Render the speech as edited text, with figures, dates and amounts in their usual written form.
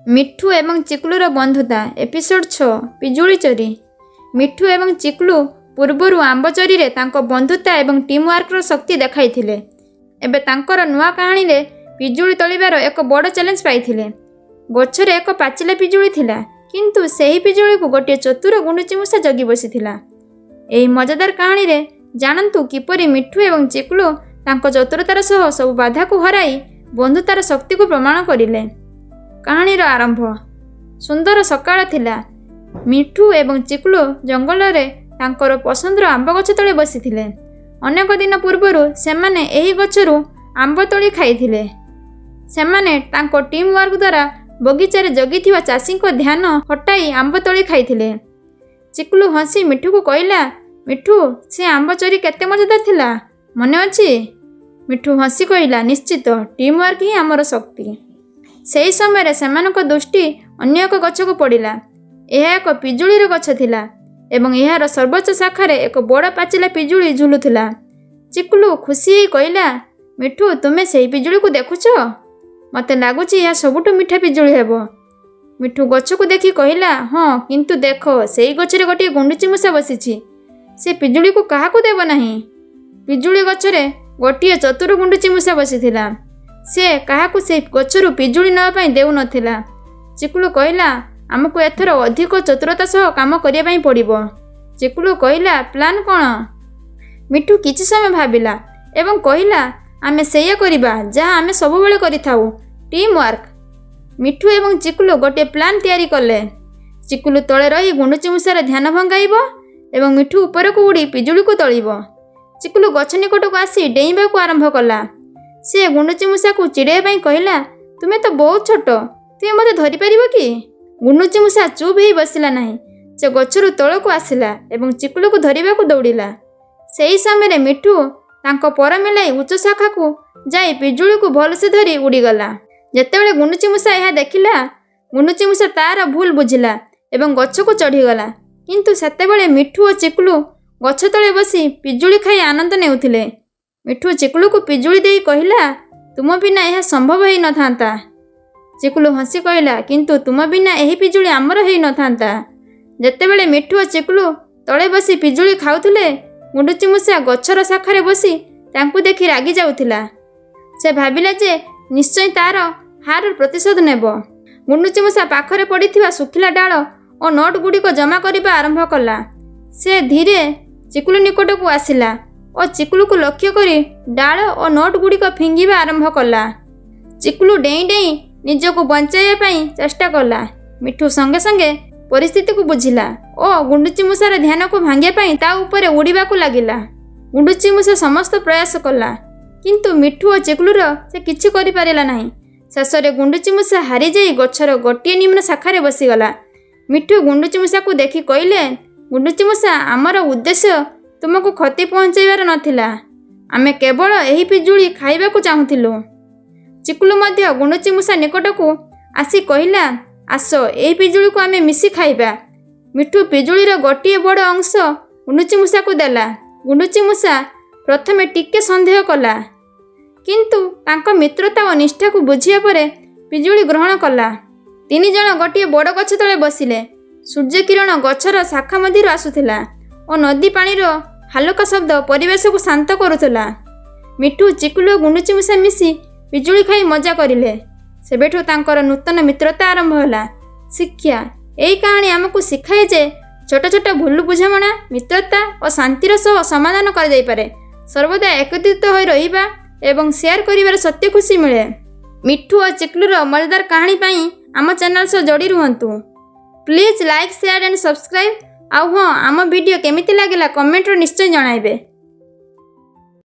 ମିଠୁ ଏବଂ ଚିକୁଲୁର ବନ୍ଧୁତା, ଏପିସୋଡ଼ 6, ପିଜୁଳି ଚୋରି। ମିଠୁ ଏବଂ ଚିକୁଲୁ ପୂର୍ବରୁ ଆମ୍ବ ଚୋରିରେ ତାଙ୍କ ବନ୍ଧୁତା ଏବଂ ଟିମ୍ ୱାର୍କର ଶକ୍ତି ଦେଖାଇଥିଲେ। ଏବେ ତାଙ୍କର ନୂଆ କାହାଣୀରେ ପିଜୁଳି ତୋଳିବାର ଏକ ବଡ଼ ଚ୍ୟାଲେଞ୍ଜ ପାଇଥିଲେ। ଗଛରେ ଏକ ପାଚିଲା ପିଜୁଳି ଥିଲା, କିନ୍ତୁ ସେହି ପିଜୁଳିକୁ ଗୋଟିଏ ଚତୁର ଗୁଣ୍ଡୁଚି ମୂଷା ଜଗି ବସିଥିଲା। ଏହି ମଜାଦାର କାହାଣୀରେ ଜାଣନ୍ତୁ କିପରି ମିଠୁ ଏବଂ ଚିକୁଲୁ ତାଙ୍କ ଚତୁରତାର ସହ ସବୁ ବାଧାକୁ ହରାଇ ବନ୍ଧୁତାର ଶକ୍ତିକୁ ପ୍ରମାଣ କରିଲେ। କାହାଣୀର ଆରମ୍ଭ। ସୁନ୍ଦର ସକାଳ ଥିଲା। ମିଠୁ ଏବଂ ଚିକୁଲୁ ଜଙ୍ଗଲରେ ତାଙ୍କର ପସନ୍ଦର ଆମ୍ବ ଗଛ ତଳେ ବସିଥିଲେ। ଅନେକ ଦିନ ପୂର୍ବରୁ ସେମାନେ ଏହି ଗଛରୁ ଆମ୍ବ ତୋଳି ଖାଇଥିଲେ। ସେମାନେ ତାଙ୍କ ଟିମ୍ ୱାର୍କ ଦ୍ୱାରା ବଗିଚାରେ ଜଗିଥିବା ଚାଷୀଙ୍କ ଧ୍ୟାନ ହଟାଇ ଆମ୍ବ ତୋଳି ଖାଇଥିଲେ। ଚିକୁଲୁ ହସି ମିଠୁକୁ କହିଲା, "ମିଠୁ, ସେ ଆମ୍ବ ଚୋରି କେତେ ମଜାଦାର ଥିଲା, ମନେ ଅଛି?" ମିଠୁ ହସି କହିଲା, "ନିଶ୍ଚିତ, ଟିମ୍ ୱାର୍କ ହିଁ ଆମର ଶକ୍ତି।" ସେହି ସମୟରେ ସେମାନଙ୍କ ଦୃଷ୍ଟି ଅନ୍ୟ ଏକ ଗଛକୁ ପଡ଼ିଲା। ଏହା ଏକ ପିଜୁଳିର ଗଛ ଥିଲା ଏବଂ ଏହାର ସର୍ବୋଚ୍ଚ ଶାଖାରେ ଏକ ବଡ଼ ପାଚିଲା ପିଜୁଳି ଝୁଲୁଥିଲା। ଚିକୁଲୁ ଖୁସି ହେଇ କହିଲା, "ମିଠୁ, ତୁମେ ସେହି ପିଜୁଳିକୁ ଦେଖୁଛ? ମୋତେ ଲାଗୁଛି ଏହା ସବୁଠୁ ମିଠା ପିଜୁଳି ହେବ।" ମିଠୁ ଗଛକୁ ଦେଖି କହିଲା, "ହଁ, କିନ୍ତୁ ଦେଖ, ସେଇ ଗଛରେ ଗୋଟିଏ ଗୁଣ୍ଡୁଚି ମୂଷା ବସିଛି। ସେ ପିଜୁଳିକୁ କାହାକୁ ଦେବ ନାହିଁ।" ପିଜୁଳି ଗଛରେ ଗୋଟିଏ ଚତୁର ଗୁଣ୍ଡୁଚି ମୂଷା ବସିଥିଲା। ସେ କାହାକୁ ସେହି ଗଛରୁ ପିଜୁଳି ନେବା ପାଇଁ ଦେଉନଥିଲା। ଚିକୁଲୁ କହିଲା, "ଆମକୁ ଏଥର ଅଧିକ ଚତୁରତା ସହ କାମ କରିବା ପାଇଁ ପଡ଼ିବ।" ଚିକୁଲୁ କହିଲା, "ପ୍ଲାନ୍ କ'ଣ?" ମିଠୁ କିଛି ସମୟ ଭାବିଲା ଏବଂ କହିଲା, "ଆମେ ସେଇଆ କରିବା ଯାହା ଆମେ ସବୁବେଳେ କରିଥାଉ, ଟିମ୍ ୱାର୍କ।" ମିଠୁ ଏବଂ ଚିକୁଲୁ ଗୋଟିଏ ପ୍ଲାନ୍ ତିଆରି କଲେ। ଚିକୁଲୁ ତଳେ ରହି ଗୁଣ୍ଡୁଚି ମୂଷାର ଧ୍ୟାନ ଭଙ୍ଗାଇବ ଏବଂ ମିଠୁ ଉପରକୁ ଉଡ଼ି ପିଜୁଳିକୁ ତୋଳିବ। ଚିକୁଲୁ ଗଛ ନିକଟକୁ ଆସି ଡେଇଁବାକୁ ଆରମ୍ଭ କଲା। ସେ ଗୁଣ୍ଡୁଚି ମୂଷାକୁ ଚିଡ଼ାଇବା ପାଇଁ କହିଲା, "ତୁମେ ତ ବହୁତ ଛୋଟ, ତୁମେ ମୋତେ ଧରିପାରିବ କି?" ଗୁଣ୍ଡୁଚି ମୂଷା ଚୁପ୍ ହେଇ ବସିଲା ନାହିଁ। ସେ ଗଛରୁ ତଳକୁ ଆସିଲା ଏବଂ ଚିକୁଲୁକୁ ଧରିବାକୁ ଦୌଡ଼ିଲା। ସେହି ସମୟରେ ମିଠୁ ତାଙ୍କ ପର ମେଲାଇ ଉଚ୍ଚ ଶାଖାକୁ ଯାଇ ପିଜୁଳିକୁ ଭଲସେ ଧରି ଉଡ଼ିଗଲା। ଯେତେବେଳେ ଗୁଣ୍ଡୁଚି ମୂଷା ଏହା ଦେଖିଲା, ଗୁଣ୍ଡୁଚି ମୂଷା ତାର ଭୁଲ ବୁଝିଲା ଏବଂ ଗଛକୁ ଚଢ଼ିଗଲା। କିନ୍ତୁ ସେତେବେଳେ ମିଠୁ ଓ ଚିକୁଲୁ ଗଛ ତଳେ ବସି ପିଜୁଳି ଖାଇ ଆନନ୍ଦ ନେଉଥିଲେ। ମିଠୁ ଚିକୁଲୁକୁ ପିଜୁଳି ଦେଇ କହିଲା, "ତୁମ ବିନା ଏହା ସମ୍ଭବ ହେଇନଥାନ୍ତା।" ଚିକୁଲୁ ହସି କହିଲା, "କିନ୍ତୁ ତୁମ ବିନା ଏହି ପିଜୁଳି ଆମର ହେଇନଥାନ୍ତା।" ଯେତେବେଳେ ମିଠୁ ଓ ଚିକୁଲୁ ତଳେ ବସି ପିଜୁଳି ଖାଉଥିଲେ, ଗୁଣ୍ଡୁଚି ମୂଷା ଗଛର ଶାଖାରେ ବସି ତାଙ୍କୁ ଦେଖି ରାଗି ଯାଉଥିଲା। ସେ ଭାବିଲା ଯେ ନିଶ୍ଚୟ ତାର ହାରର ପ୍ରତିଶୋଧ ନେବ। ଗୁଣ୍ଡୁଚି ମୂଷା ପାଖରେ ପଡ଼ିଥିବା ଶୁଖିଲା ଡାଳ ଓ ନଟ୍ ଗୁଡ଼ିକ ଜମା କରିବା ଆରମ୍ଭ କଲା। ସେ ଧୀରେ ଚିକୁଲୁ ନିକଟକୁ ଆସିଲା ଓ ଚିକୁଲୁକୁ ଲକ୍ଷ୍ୟ କରି ଡାଳ ଓ ନଟ୍ ଗୁଡ଼ିକ ଫିଙ୍ଗିବା ଆରମ୍ଭ କଲା। ଚିକୁଲୁ ଡେଇଁ ଡେଇଁ ନିଜକୁ ବଞ୍ଚାଇବା ପାଇଁ ଚେଷ୍ଟା କଲା। ମିଠୁ ସଙ୍ଗେ ସଙ୍ଗେ ପରିସ୍ଥିତିକୁ ବୁଝିଲା ଓ ଗୁଣ୍ଡୁଚି ମୂଷାର ଧ୍ୟାନକୁ ଭାଙ୍ଗିବା ପାଇଁ ତା ଉପରେ ଉଡ଼ିବାକୁ ଲାଗିଲା। ଗୁଣ୍ଡୁଚି ମୂଷା ସମସ୍ତ ପ୍ରୟାସ କଲା, କିନ୍ତୁ ମିଠୁ ଓ ଚିକୁଲୁର ସେ କିଛି କରିପାରିଲା ନାହିଁ। ଶେଷରେ ଗୁଣ୍ଡୁଚି ମୂଷା ହାରିଯାଇ ଗଛର ଗୋଟିଏ ନିମ୍ନ ଶାଖାରେ ବସିଗଲା। ମିଠୁ ଗୁଣ୍ଡୁଚି ମୂଷାକୁ ଦେଖି କହିଲେ, "ଗୁଣ୍ଡୁଚି ମୂଷା, ଆମର ଉଦ୍ଦେଶ୍ୟ ତୁମକୁ କ୍ଷତି ପହଞ୍ଚାଇବାର ନଥିଲା। ଆମେ କେବଳ ଏହି ପିଜୁଳି ଖାଇବାକୁ ଚାହୁଁଥିଲୁ।" ଚିକୁଲୁ ମଧ୍ୟ ଗୁଣ୍ଡୁଚି ମୂଷା ନିକଟକୁ ଆସି କହିଲା, "ଆସ, ଏହି ପିଜୁଳିକୁ ଆମେ ମିଶି ଖାଇବା।" ମିଠୁ ପିଜୁଳିର ଗୋଟିଏ ବଡ଼ ଅଂଶ ଗୁଣ୍ଡୁଚି ମୂଷାକୁ ଦେଲା। ଗୁଣ୍ଡୁଚି ମୂଷା ପ୍ରଥମେ ଟିକେ ସନ୍ଦେହ କଲା, କିନ୍ତୁ ତାଙ୍କ ମିତ୍ରତା ଓ ନିଷ୍ଠାକୁ ବୁଝିବା ପରେ ପିଜୁଳି ଗ୍ରହଣ କଲା। ତିନି ଜଣ ଗୋଟିଏ ବଡ଼ ଗଛ ତଳେ ବସିଲେ। ସୂର୍ଯ୍ୟକିରଣ ଗଛର ଶାଖା ମଧ୍ୟରୁ ଆସୁଥିଲା ଓ ନଦୀ ପାଣିର ହାଲୁକା ଶବ୍ଦ ପରିବେଶକୁ ଶାନ୍ତ କରୁଥିଲା। ମିଠୁ, ଚିକୁଲୁ ଓ ଗୁଣ୍ଡୁଚି ମୂଷା ମିଶି ପିଜୁଳି ଖାଇ ମଜା କରିଲେ। ସେବେଠୁ ତାଙ୍କର ନୂତନ ମିତ୍ରତା ଆରମ୍ଭ ହେଲା। ଶିକ୍ଷା: ଏହି କାହାଣୀ ଆମକୁ ଶିଖାଏ ଯେ ଛୋଟ ଛୋଟ ଭୁଲ ବୁଝାମଣା ମିତ୍ରତା ଓ ଶାନ୍ତିର ସହ ସମାଧାନ କରାଯାଇପାରେ। ସର୍ବଦା ଏକତ୍ରିତ ହୋଇ ରହିବା ଏବଂ ସେୟାର କରିବାରେ ସତ୍ୟ ଖୁସି ମିଳେ। ମିଠୁ ଓ ଚିକୁଲୁର ମଜାଦାର କାହାଣୀ ପାଇଁ ଆମ ଚ୍ୟାନେଲ୍ ସହ ଯୋଡ଼ି ରୁହନ୍ତୁ। Please like, share and subscribe. ଆଉ ହଁ, ଆମ ଭିଡ଼ିଓ କେମିତି ଲାଗିଲା କମେଣ୍ଟରେ ନିଶ୍ଚୟ ଜଣାଇବେ।